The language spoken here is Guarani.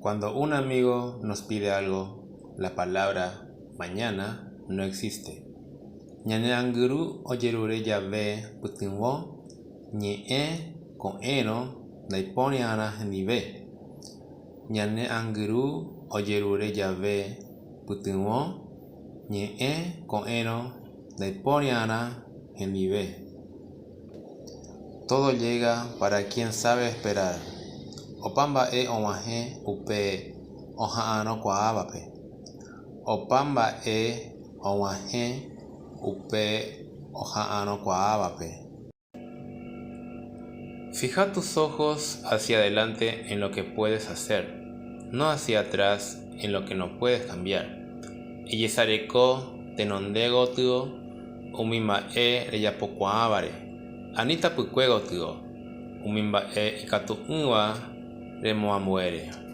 Cuando un amigo nos pide algo, la palabra mañana no existe. Ñane angirũ ojerure jave pytyvõ, ñe'ẽ ko'ẽrõ ndaipori'arã hendive. Ñane angirũ ojerure jave pytyvõ, ñe'ẽ ko'ẽrõ ndaipori'arã hendive. Todo llega para quien sabe esperar. Opa mba'e og̃uahẽ upe oha'ãrõkuaávape. Opa mba'e og̃uahẽ upe oha'ãrõkuaávape. Fija tus ojos hacia adelante en lo que puedes hacer, no hacia atrás en lo que no puedes cambiar. Ejesareko tenonde gotyo umi mba'e rejapokuaávare, ani tapykue gotyo umi mba'e ikatu'ỹva remoambuére.